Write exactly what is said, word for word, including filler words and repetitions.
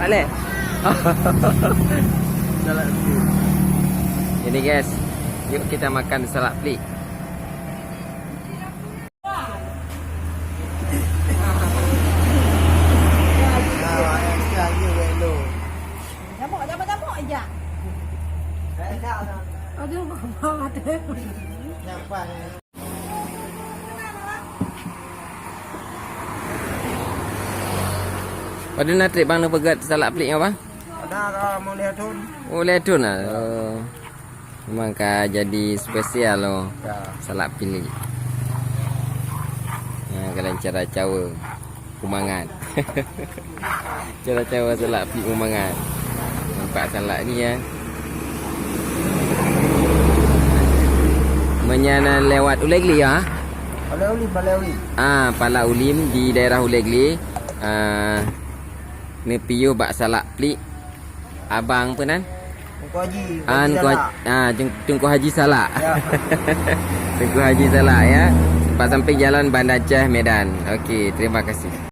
Leh. Salak plik. Ini guys, yuk kita makan salak plik. Jamok, jamok, jamok aja. Aduh, mama ada. Padahal na trép bang neupeugöt salak plik nyoe, bang? Ada ka mulai thon. Oh, mulai thon lah. Oh. Memang ka jadi spesial loh. Ya. Salak plik. Ha, kalau cara cawa. Kumangat. Cara-cara salak pik mumangat. Nampak salak ni ya. Meunyan lewat Ulee Glee ya. Pala Ulim, Pala Ulim. Ah, Pala Ulim di daerah Ulee Glee. Ah, neupiôh bak salak plik. Abang apa nan? Teungku Haji, Teungku Haji Salak. Ah, Teungku, ah, Teungku Haji Salak. Ya. Teungku Haji Salak ya. Pat samping jalan Banda Aceh Medan. Okey, terima kasih.